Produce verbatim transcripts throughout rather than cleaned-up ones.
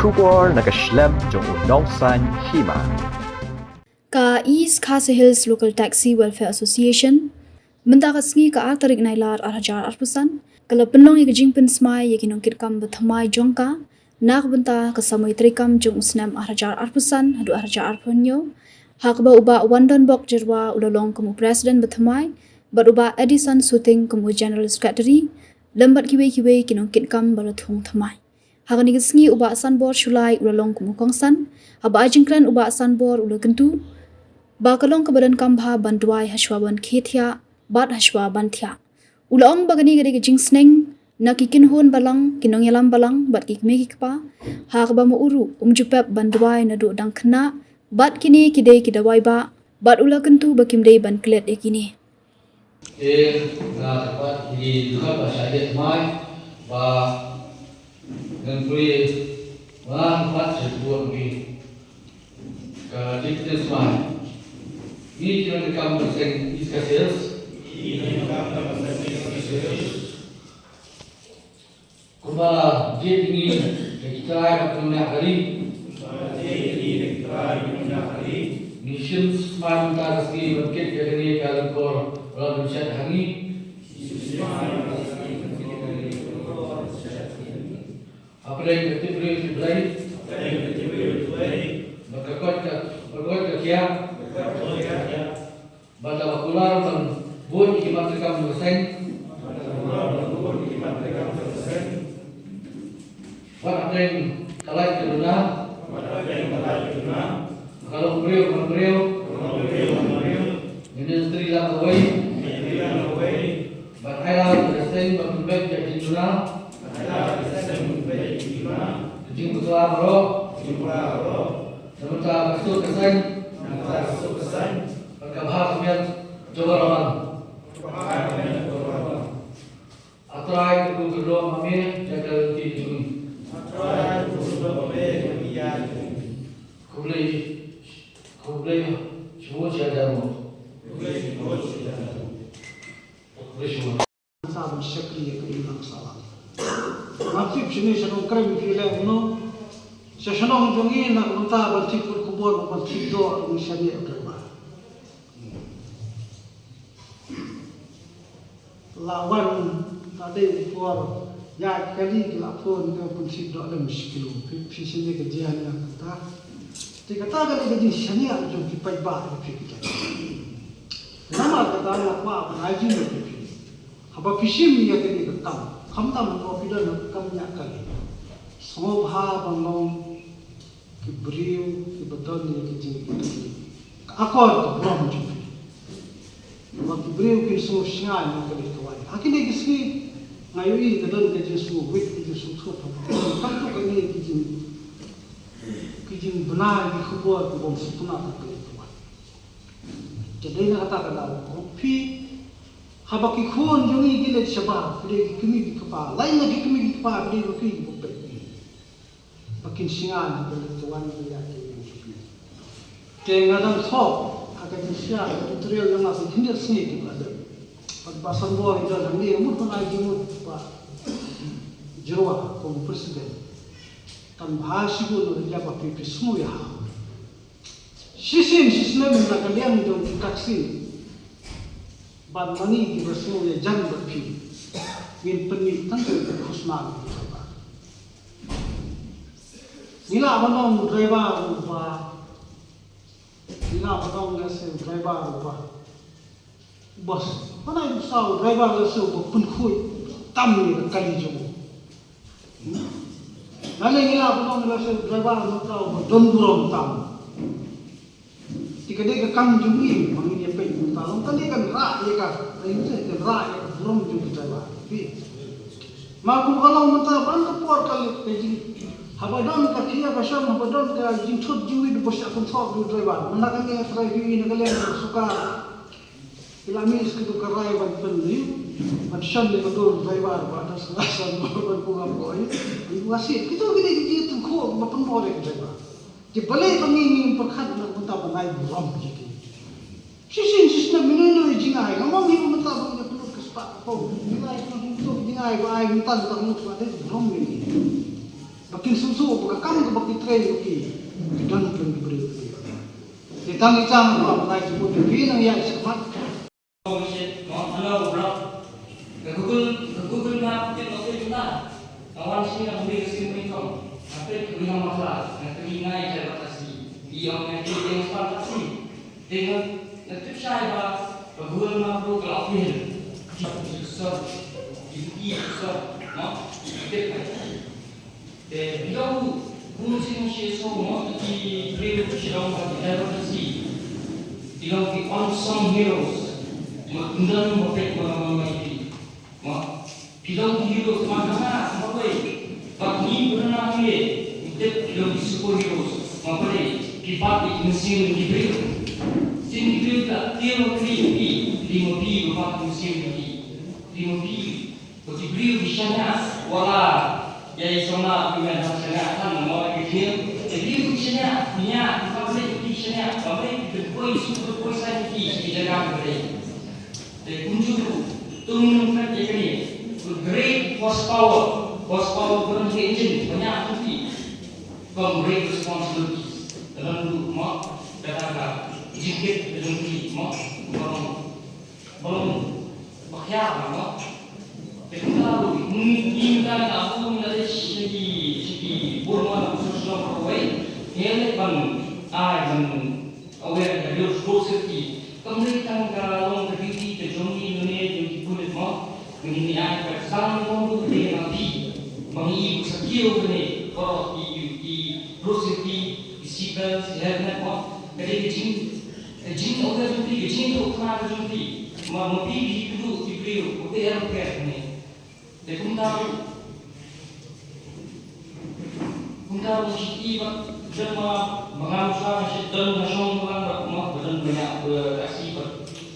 Khubor na ka shlem jong u Nongsaiñ Hima. Ka East Khasi Hills Local Taxi Welfare Association, mynta ka sngi ka ar tarik Nailar ar hajar arphew san, ka la pynlong ïa ka jingpynsmai ïa ki nongkitkam ba thymmai jong ka, na ka bynta ka samoi treikam jong u snem ar hajar arphew san haduh ar hajar arphew hynñiew, ha kaba u Bah Wandonbok Jyrwa u la long kum u President ba thymmai, bad u Bah Edison Suting kum u General Secretary, lem bad kiwei kiwei ki nongkitkam ba la thung thymmai. Ha kane ka sngi u Bah Sanbor Shullai u la long kum u kongsan, haba ai jingkren u Bah Sanbor u la kyntu ba ka long kaba donkam bha ban duwai hashwa ban khie thiah bad hashwa ban thiah. U la ong ba kane ka dei ka jingsneng na ki kynhun balang, ki nongïalam balang bad ki kmie ki kpa, ha kaba ma u ruh um ju pep ban duwai naduh dang khynnah, bad kine ki dei ki dawai bah, bad u la kyntu ba kim dei ban klet ïa kine. Te nga kyrpad ïa ki dkhot ba shah ïeit mai ba ngan pule ba nga kyrpad sha ki bor ki ka jingpynsmai. Ngi ki nongkam ka seng East Khasi Hills. Kumba la jied ïa ngi da ki trai bad ki nongñiah kali. Ngi shim smai mynta ka sngi ban kit ïa kane ka lyngkor ba la pynshet ha ngi. Hapdeng ka tip briew tip Blei. Bad ka koit ka, bad ka koit ka khiah. Bad laba kular ban bud ïa ki mat treikam jong ka seng. Bad hapdeng ka lait ka duna. Ka long briew man briew. Ngin ïa trei lang kawei. Bad ai lad ïa ka seng ban pynbeit ïa ka jingduna. Ka jingbakla baroh. Namar ka sur ka seng. Bad ka bha ka miat jong baroh. A Trai, kyrkhu kyrdoh ma me ïa ka lynti jong ngi. Khublei, khublei shibun sha jaroh. Khublei shibun. Sa ban shakri ïa ka imlang sala. Nga tip shane sha nongkrem phi leh kumno. Sha shnong jong ngi na ka bynta ban thied khubor, ban thied doh, ban shaniah ïa u driver. La wan la dei u por ïaid kali ki la phone ka pynshitom doh lem shi kilo. Phi, phi shane ka jia ne kata. Te kata ka dei ka jingshaniah jong ki paidbah ïa phi kita. Namar kata nga kwah ban ai jingmut ïa phi. Haba phi shim ïa kane ka kam, khamtam haba phi don ha ka kam ñiah kali, sngewbha ban long ki briew kiba don ïa ki jing, ka akor ka burom jong phi. Ba ki briew kin sngewsynei na ka leit ka wan. Ha kine ki sngi nga ïohi ka don ka jingsngewwit, ka jingsngewthuh, haba kam tu kane ki jing, ki jingbna ïa ki khubor kiba ym sngewtynnat ha ka leit ka wan. Te dei na kata ka daw ko phi, haba ki khun jong ngi ki leit shabar, ki dei ki kmie ki kpa, lait na ki kmie ki kpa, ki dei ki kmie ki kpa. Ba kin sngewsynei na ka leit ka wan ka ïa ki ïa ki. Te nga dang thoh ha ka jingshisha ka tutorial jong nga, ki khyndiat sngi ki ba dei. Bad ba san bor i dang hangne, mut ban ai jingmut ba Jyrwa kum u president. Kan bha shibun ïa ba phi, phi sngew ïa ha. Shisien shisnem na ka liang jong ki taxi, bad ma ngi kiba sngew ïajan bad phi, ngin pynmih tang ka khusnam. Ngi lah ban ong u driver uba, ngi lah ban ong lehse u driver uba Bas, ban ai u sa u driver lehse uba pynkhuid tam ïa ka kali jong u. Lane ngi lah ban ong lehse u driver mynta uba don burom tam. Te ka dei ka kam jong ngi ba ngin ïa peit mynta long kane kan rah ïa ka, kan rah ïa ka burom jong u driver. Phi. Ma kum ka long mynta ban ka por ka leit ka jing. Haba don ka khia ka shong, haba don ka jingthut jingwit ba shah kynthoh u driver. Mynta kane ka trai phi na ka liang ka sorkar. Ki la mih sha ka rai ban pynlong, ban shon ïa ka dur driver ba da sa san ban pynlong ko ai. Ai wa si, kito ki dei ki jingtynjuh ba pynbor ïa ka driver. Te balei ba ngi ngim pyrkhat na ka bynta ban ai burom ïa ki. Shisien shisnem mynno mynno i jingai, nga ong ïa ka bynta ba ngi pynlut ka spah ka phew. Ngi ai ka bynta jingai ba ai bynta ka mut ba dei burom ïa ki. Ba Kin sngewthuh ba ka kam kaba ki train ïa ki, ki don pynban ki briew. Te tang i Chang ba ba ngai jingmut ïa phi nang ïa i shakhmat. Shit, mo, hello, bro. Ka Google, ka Google Map tip noh phi mynta. Nga wan shane nga mih ka sim ringtone. Nga peit ka William Makla, nga kylli nai driver taxi. I ong nga kylli ong span taxi. Te nga, nga tip shai ba, ba Google Map ruh ka la fail. Ki sor, ki sor, no? Tip ai. Te phi long kum shi shi so mo ki briew ki long ba ki driver taxi. Ki long ki unsung heroes. Mo, ym don mo peit mo mo mo phi. Mo, phi long ki heroes mo, na na mo peit. Ba ni mo na ni. Ki long ki superheroes. Mo peit, ki bat ki mynsiem ki briew. Sien ki briew ki la tieng ki, ki mo phi, ki bat ki mynsiem ki. Ki mo phi. Ba ki briew ki shaniah, wat la ïa i Sona ki meh ba shaniah, kan mo ki jingim. Ki briew ki shaniah, ki ñiah, ki family ki shaniah, family ki pynpoi suk, pynpoi san ki, ki jaka ki dei. Te kumjuh ruh, to ngin ym klet ïa kane. Great horsepower, horsepower ka long ka engine, ba ñiah jong ki. Ka great responsibilities. Ka long ruh mo, kata ka jingkit ka jong ki mo, ka long Ba long ba khia ba mo. Te kumta ruh, ngi, ngi mynta ngi la bun ngi la leit sha ki, sha ki bun mo na Shillong Roadway. Ngi la leit ban ai ban aware ïa ka road safety. Kam dei tang ka long ka duty ka jong ngi lane jong ki pulit mo. Ngi, ngi ai ka sang mo ruh ka dei na phi. Ba ngi ïohi ba sa kiew kane baroh ki, ki road safety, ki seat belt, ki helmet mo. Ka dei ka jing Ka jingïoh ka jong phi, ka jingïoh ka jong phi. Ma, ma phi phi kynduh ki briew, ma phi em phi ne. Te kumta ruh. Kumta ruh shi i ba, jan ma, ma ngam shuwa, shi don ma shong ma lang ba, ma, ba don ma nya, ba, taxi ba.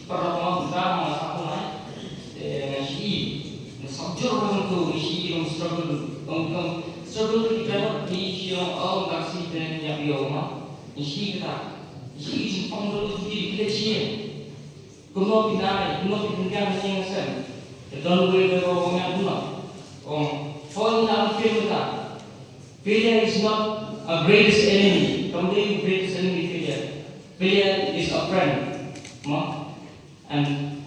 Para ma, kumta ma, sa ko nai. Te, shi i, ma sa jor ma to, shi i long struggle, long, long, struggle ki driver, ki shi long, oh, taxi te nya phi ma. Shi i kata, shi i jingpang ba lo jong ki, ki le shi. Kumno phi nai, kumno phi pynbiang na ïing na sem. Te don uwei u nongïalam kumno. Ong, poi na u film ta. Failure is not a greatest enemy. Kam dei greatest enemy failure. Failure is a friend. Mo? And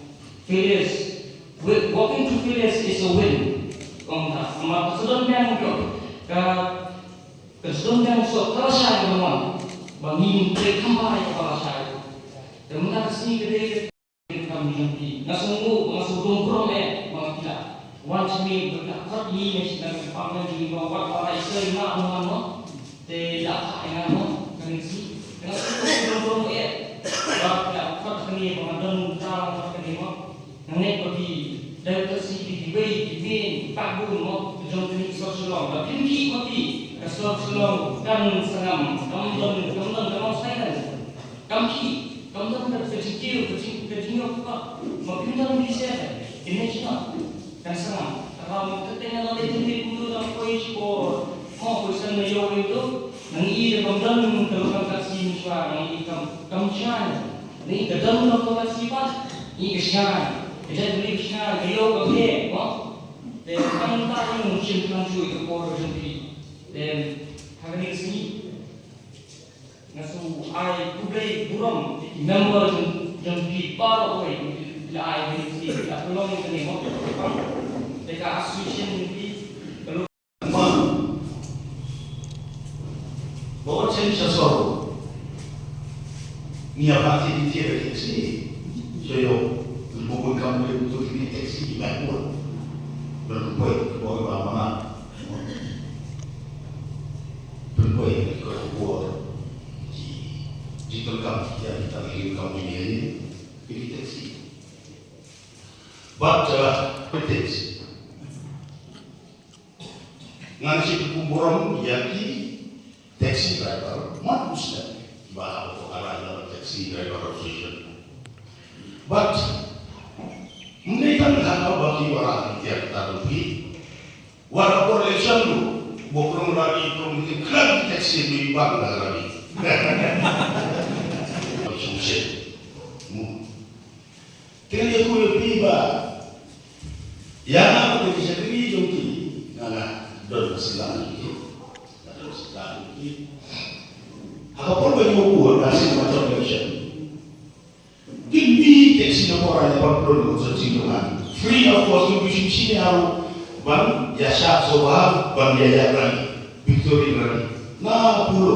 failure is, wi-, walking through failures is a win. Ong ta. Namar ka sdang biang ka, ka sdang biang so ka lashai ka mon. Ba ngin trei kham bha ïa ka lashai. Te mynta ka sngi ka dei Kam jong phi. Nga sngewnguh, nga sngewdon burom eh, ba phi la wan sha ngi, ba phi la khot ïa ngi, ngi sdang ka department jong ngi ba wat la rai soi nga mo ngan mo. Te la phah ïa nga mo, kane ka sngi. Nga sngewdon burom eh, ba phi la khot ïa ngi, ba nga don ka lang kane mo. Nga ngeit ba phi dei ka sngi phi kiwei, ki main backbone mo, jong kane ka sor Shillong. Ba phin khih ma phi, ka sor Shillong kan sangam, kam don, kam don, kam don silent. Kam ki, kam don ka, ka jingkiew, ka jing, ka jingïoh ka. Ma phi don ki seh, ki ne shi no. Kan sangam. Ka ram ka teng na le teng kumno na poi shi por. Mo poi san na ïoh itu. Nang i da kam don ka lokal taxi ni shwa, nang i kam, kam shwa. Nang i ka don ka lokal taxi pat. I ka shwa. Ka jait ni ka shwa, ka ïoh ka phe, mo. Te kan ta i mun shim kan shui ka por jong phi. Te ha kane ka sngi. Nga sngew ai khublei burom ïa ki member jong, jong phi baroh kawei, ki la ai kane ka, ki la pynlong kane ka, te ka association jong phi ka long. Ma, ba wat shen sha sor. Ngi ïa ba ti ti ba ti si. Sha ïoh, bu bun kam le tu ti taxi ki ba bun. Ba tu poi, ba ba ma. Pynpoi ka khubor ki jingdonkam ïa kita ki kam ki ïa ki taxi. But, uh, critics. Ngan shi burom ïa ki taxi driver, mat muslim. Ba ha ko ara ïa taxi driver association. But, mnei kan ha ba ki wara ïa kita ki Wat ha por election ruh, ba prong rally, prong meeting, khlem ki taxi, ba bang da rally. Sum shet. Mu. Te ïa ku ïa phi ba. Ïa nga ba ki shakri jong ki. Nga nga don ba sila jong ki. Ha ka por ba ngi ïoh bud, da sien ba jop election. Kin mih taxi na por ïa ban pynlong constituency jong nga. Free of cost, kin mih shim shim ïa u ban ïa shah sha u, ban ïa ïa rally. Victory rally. Na Polo.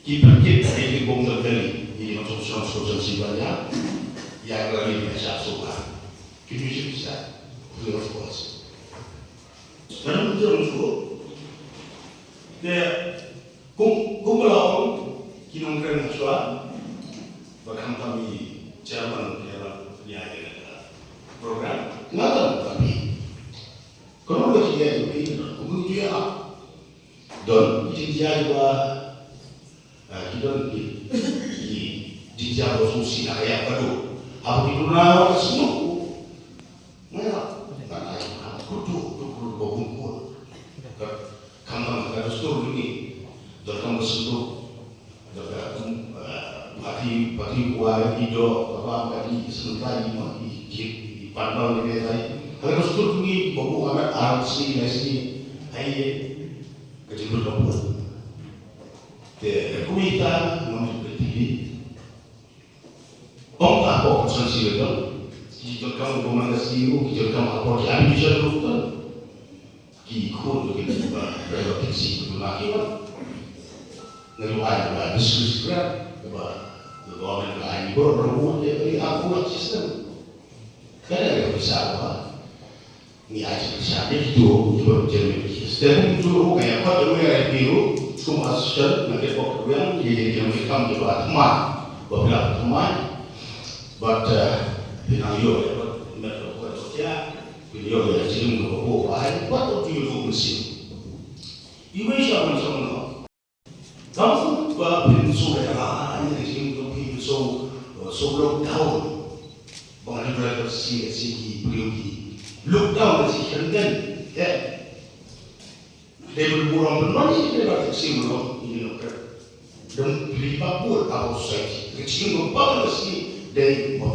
Ki pyrkhat ïa ki bong jong kali. Ïa ki nongshong shnong shnong shnong shnong ban ïa. Ïa rally ïa shah sha u. Kin mih shim shim. Free of cost. Ngan ym jam shuh. Te, kum, kum ba la ong, ki nongkren hashwa, ba khamtam i chairman ïa la, ïa, ïa, program, nga tam tam phi. Kano ba ki ïa phi, kum ki ïa. Don, ki ïa ba, ah, ki don ki, ki, ki ïa ba sngewsih ha ka ïa ba dum. Haba ki duna ka sngewsih. Nga ïa, nga ïa, nga ïa, krutu, krutu, krutu, ba bun bun. Ka, khamtam ka dustur jong ngi. Donkam ba sngewthuh. Donkam, eh, party, party kwai, i doh, kaba, ka di, sebentar i ma, i jip, i pandal ni dei tai. Ka dustur jong ngi, ba bun amat, ar sngi, lai sngi. Ai, ka jingmut ka bun. Te, kumta, ngam jingmut T V. Ong ka hapoh constituency ruh, ki jingdonkam u Bymman ka C E O, ki jingdonkam hapoh ki administration ruh, ki khun ruh ki ba driver taxi ki ba ki wan. Nga ruh ai ba discretion grant ba the government ka ai ni bor ruh ki ai aku system. Ka dei ka pisa ba Ngi ai jingkyrshan ïa kito kiba rung jingmut. Te kumjuh ruh nga ïa khot ïa u R I P ruh, kum association na ka bok rwiang, ïa ïa ïa kam kiba thymmai, ba phi la thymmai. But, uh, phi nang ïoh ïa ka met ka bok ka bok ïa, phi ïoh ïa ka jingmut ka bok ba ai, what do you do mynsiem? Iwei sha ban song no. Tang ba phin shu ïa la ïa ka jingim jong phi phin shu, uh, shu look down. Ba ngan ïa ka shi, shi ki briew ki look down, shi ki kren. Eh. Dei ban burom ban man shi dei ba shi burom ini no kren. Dei ban pli ba bur aba society. Ka jingim ba ba shi dei ba.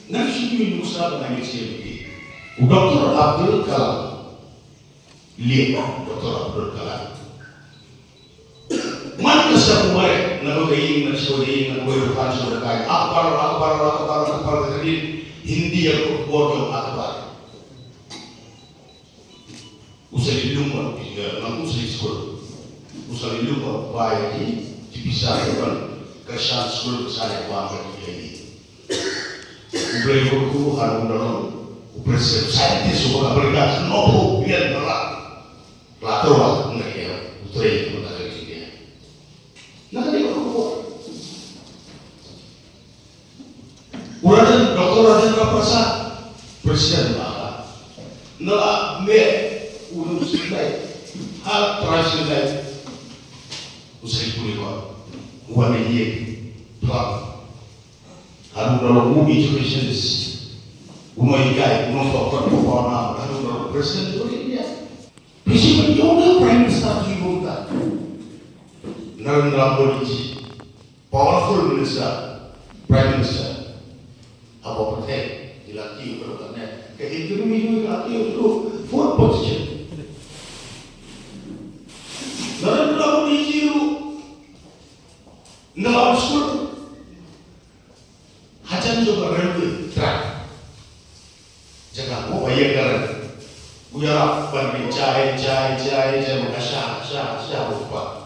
Ngan shi ni nuksa ba ngan ïa shi. U Doctor Abdul Kalam. Lieh, Doctor Abdul Kalam. Man ka sha kumare, na ka ïing, na ka ïing, na ka ïing, Akbar, Akbar, Akbar, Akbar, ka dei Hindi ïa ka word jong Akbar. U sa leit lum bad, eh, na u sa leit skul. U sa leit lum bad, ba ïa ki, ki pisa, ka ban, ka shan skul, ka shan ïa ka ban, ka dei. U Blei u kyrkhu ha u da long u president scientist uba ka America, Nobel billion dollar. La tyrwa na ka ïa u trei uba ka India. Na ka dei ba u kyrkhu. U Rajen, Doctor Rajendra Prasad, president ba ka. Na la me u lu sitai ha trai sitai. U sai puli ko. U wan ïa pla. Haduh da long u educationist, u nonghikai, u nongthoh, u nongthoh, u nongthoh, haduh da long president jong India. Phi sngewthuh ïa u Prime Minister jong u mynta. Narendra Modi ji, powerful minister, Prime Minister. Hapoh pyrthei, ki la kiew ka dei ne. Ka economy jong ka la kiew ka fourth position. Narendra Modi ji ruh, na la ong skul. Hajan jong ka railway track. Jaka mo ba ïa ka railway. U ïarap ban ïa jai, jai, jai, jai, ma ka sha, sha, sha, u pa.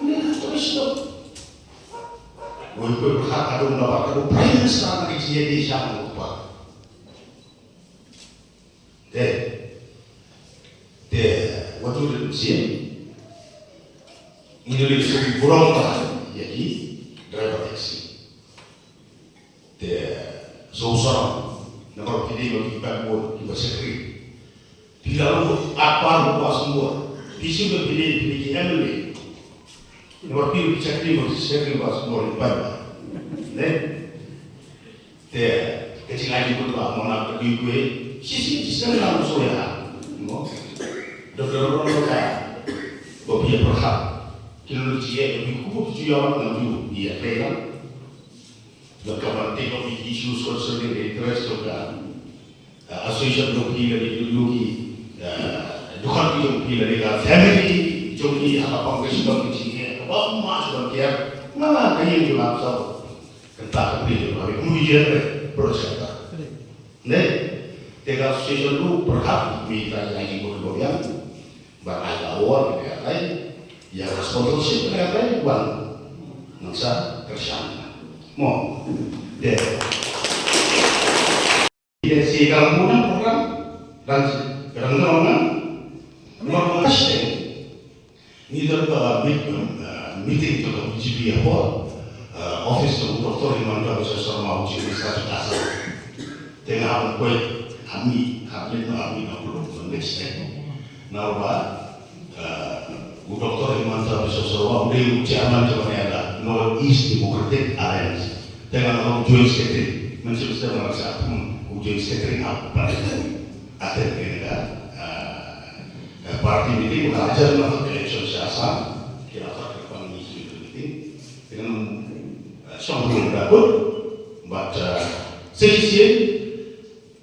Ni ka tu isto. Wei, wei, berhak kadung na ba, kadung Prime Minister na ka jia di sha, u pa. Te, te, wat ju rit mynsiem. Ngi dei shu burom bha ïa ki driver taxi. Te, shu sawdong, namar ki dei ki backbone, kiba shakri. Phi la ruh, at par ruh, ba sngewbha. Phi shu ba phi dei, phi dei ki M L A. Namar phi ruh ki shakri, ba shakri, ba sngewbha, ba. Ne? Te, ka jingai jingkut ba, mo na ka dei kwe, shisien, shisien na mo soya, mo. Dok dok dok dok ka, ba phi pyrkhat. Kin lu jia, ba phi kup jia, na ju, dia, kaya. Dok ka ban take up issues concerning the interest of the Association jong phi lane ki, ki dukhan ki jong phi lane ka family jong phi ha ka pang ka sdang ka jingeh kaba ma sdang kiar. Nga ka ïing jong nga sa kynta ka phi jong nga mu ïa re project ta. Ne te ka association ruh pyrkhat mi ka ïa jingmut ba biang. Ba ai ka award ka ïa kai ïa ka sponsorship ka ïa kai wan nang sa kyrshan mo. Te Ïa si ka lambu na program dan si kadang kadang na. Mar ko hashtag ni da ka meet, uh, meeting to ka B J P hapo, uh, office to Doctor Himanta Biswa Sarma, u Chief Minister to Assam. Te nga am kwe ami ami no ami no pro so next time. Na ba u Doctor Himanta Biswa Sarma u dei u chairman jong ka North East Democratic Alliance. Te nga long joint secretary, mynshem stem nga sa u joint secretary ha party. Aten ke ka party meeting ka hajar na election sha Assam. Kira ka pang ni meeting. Te nga long song ni da kut, but session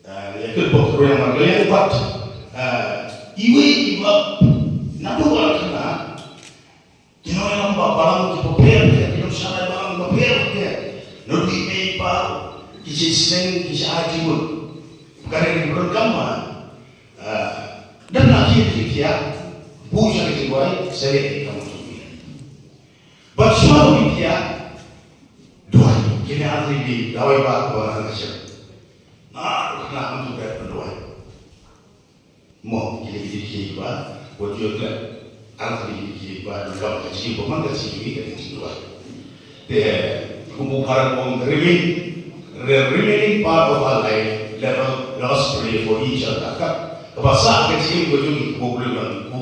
Ïa kut bok ruh ïa marliang pat iwei i bok na tu bok na. Ki nongïalam ba balang ki bapher bapher, ki nongshakri balang bapher bapher. Nodi ei pa ki shisneng ki sha ai jingmut. Ka dei ki bron kam ma. Dan na ki ki kia bu sha ki wai sele ki kam tu. Ba shuwa ki kia duwai kine artylli ki dawai ba ka ba ka shem. Na na am tu ka duwai. Mo kine ki ki ba wat yo ka artylli ki ba du ka ka chi ba man ka chi ki ka chi duwai. Te kumbu para kong remain the remaining part of our life, let us, let us pray for each other. Ka ba sa ka chi ko jung ko bulu man ko.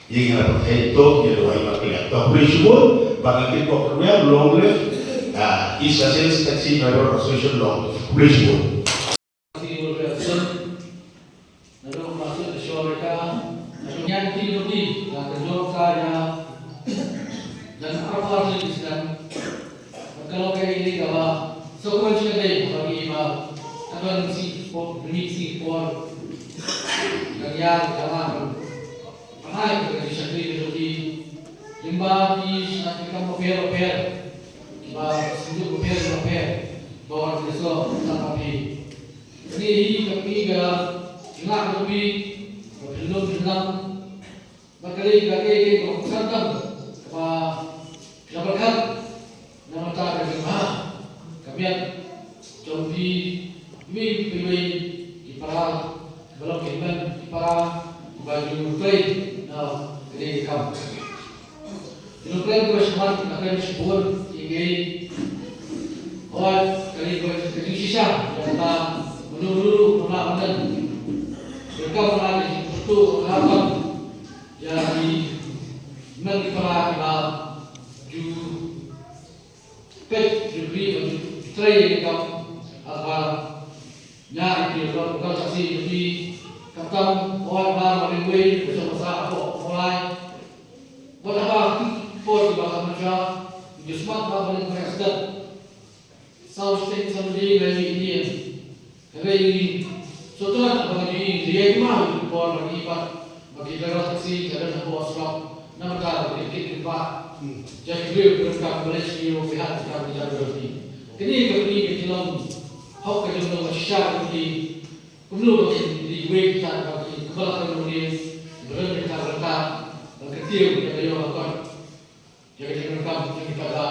Ïa nga pyrthei to ïa duwai markylliang. To pule shibun ba nga kit bok ruh long live East Asian Taxi Driver Association, long live. Pule shibun. Naduh ma shu da shu reka naduh nyan ti ruh ti la ka jor ka ïa dan arpar ti Islam. Ka long ka ïa ka ba so ko shi dei ba ki ba ka don si por ni si por. Ka ïa ka ma Pynhai ka jingshakri ka jong ki. Lyngba ki shna ki kam bapher bapher, kiba sngewthuh bapher bapher, ba wan ki sngewthuh tang ma phi. Kane hi ka phi ka jinglah ka jong phi, ba phi lum phi lang. Bad ka dei ka dei ka kongsan tam kaba phi la pyrkhat. Namar ka jingma ka miat jong phi iwei pa iwei ki para ba long ki hynmen ki para ba ju trei na kane ka kam. Ki nongtrei kiba shaman ki nongtrei shibun ki ngei. Hooid ka dei ka jingshisha ïa kata ba nuru nuru ba la ban. Ïa ka ba la ka jingpyrtu ba la ban ïa ki hynmen ki para kiba ju Peit, ju kri, ju trei ïa ka kam ha ka nia ïa ki rong ka taxi ïa ki kam tam hoi ba ma ring wei ka jong ka sa hapoh Mawlai. Wat haba ki por kiba kham sha ju smat ba ba ring ka stet. Saw stet saw ji ngai ni Indian. Hynrei ngi sngewthuh ba ngi ïa ki ma ki por ba ngi pat ba ki driver taxi ka don hapoh surok namar ka ba ki kit ki ba. Hmm. Ïa ki briew ki donkam ba leit sha ki ïew ki hat ki kam ki jam ki donkam. Kine ki kine ki long hok ka jong ka shisha ka ki kumno ba ki dei wei ki tat ba ki kaba la ka long ne ba don ki tat ba ka tat ba ka tiew ïa ka ïew ka kot. Ïa ka jingdonkam jong ki tat ba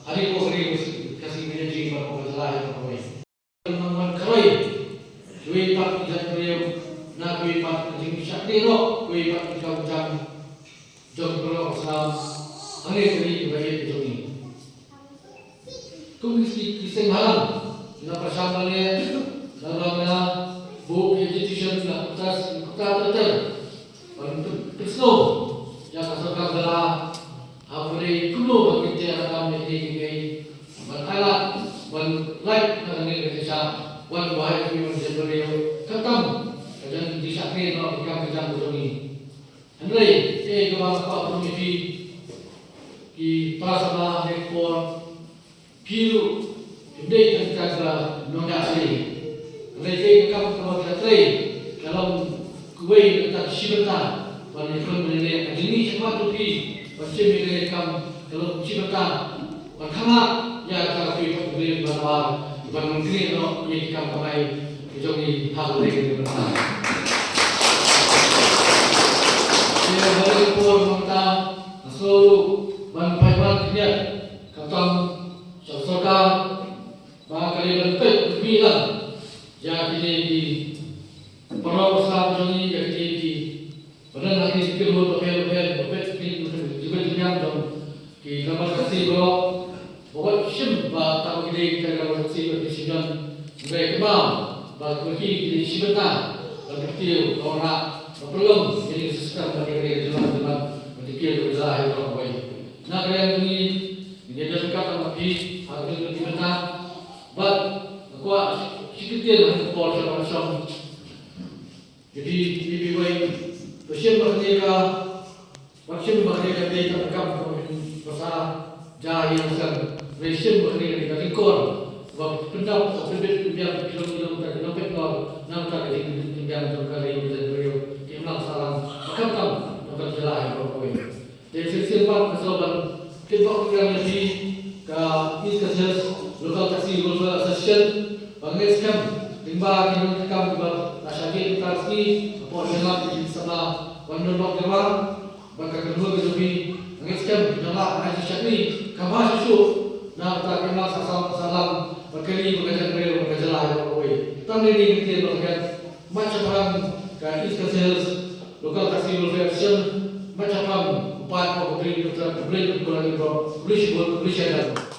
ha ri ko ha ri ka sngi ka jingim ba ka jylla ïa ka kawei. Nang wan kawei. Kiwei pat ki jaitbynriew na kiwei pat ki jingshakri noh kiwei pat ki kam jam jong ki paralok Islam. Hangne ka ri kaba ïeit ka jong ngi. Kum ki ki seng bhalang na pyrshang hangne na long na buh ki institution na pyrtas na pyrtas ter ter. Ban pynsngew ïa ka sorkar jylla. Hapdeng kumno ban kyntiew ïa ka kam ïa kine ki ngi ban ailad ban lait na kane ka jingshah ban wahai ki ban jin ban riew khamtam ka jingshakri noh ki kam ki jam ka jong ngi. Hynrei kaei kaba nga kwah ban ong ïa phi ki para samla ha kane ka por. Phi ruh phim dei tang kita kiba nongñiah kali. Lei ka kam kaba ka trei ka long kawei na ka shi bynta ban ïakren ban leh ka jingmih shakhmat jong phi ban shim ïa ka kam ka long shi bynta ban khang ïa ka phi pat ka ban ban ban kri no ïa ka kam kamai ka jong i ha ka lei ka bynta. Ïa ha ka por mynta nga sngewthuh ban phai ban kniat ka kam sha sorkar ba ka lei ban peit ka phi lang ïa kine ki para basa jong i ïa kine ki Ba don ha ki kyrhun bapher bapher ba peit ki jingpeit jingpeit jong ki gambar taxi baroh ba wat shim ba tang ki dei ki gambar taxi ba ki shim jon ba ki kynmaw ba ki ki dei shi bynta ba ki tiew ka wanrah ba pynlong ïa ki system ba ki dei ki jylla jylla ba ki tiew ka jylla hi baroh kawei. Na ka liang jong ngi ngi dei ka tang ba phi ha ki dei ki bynta bad ka kwah shi kyntien ha ka por sha ba shong Ïa phi, ïa phi wei, to shim ba kane ka, wat shim ba kane ka dei ka kam ka basa ja ïa ka san, wei shim ba kane ka dei ka jingkor ba pyndap ka pynbit pynbiang ki long ki long ka ki long pynbiang nangta ka jingpynbiang jong ka ri ka jong ka ri ki imlang sahlang ba khamtam jong ka jylla hi baroh kawei. Te shisien pat nga sngewbha ban kit bok pyrshang ïa phi ka East Khasi Hills Local Taxi Welfare Association ba ngeit skhem lyngba ki nongtrei kam kiba la shah jied mynta ka sngi hapoh jingïalang ki samla wan don bok jingwan bad ka kynhun ka jong phi. Nga ngeit skhem ki nonglah ai jingshakri kaba shisha na ka bynta ki imlang sahlang sahlang bad ka ri bad ka jaitbynriew bad ka jylla hi baroh kawei. Tang dei ne ki ktien ba ka Mait shaphang ka East Khasi Hills Local Taxi Welfare Association, mait shaphang u paid u Blei, u Blei, u Blei, u Blei, u Blei, u Blei, u Blei,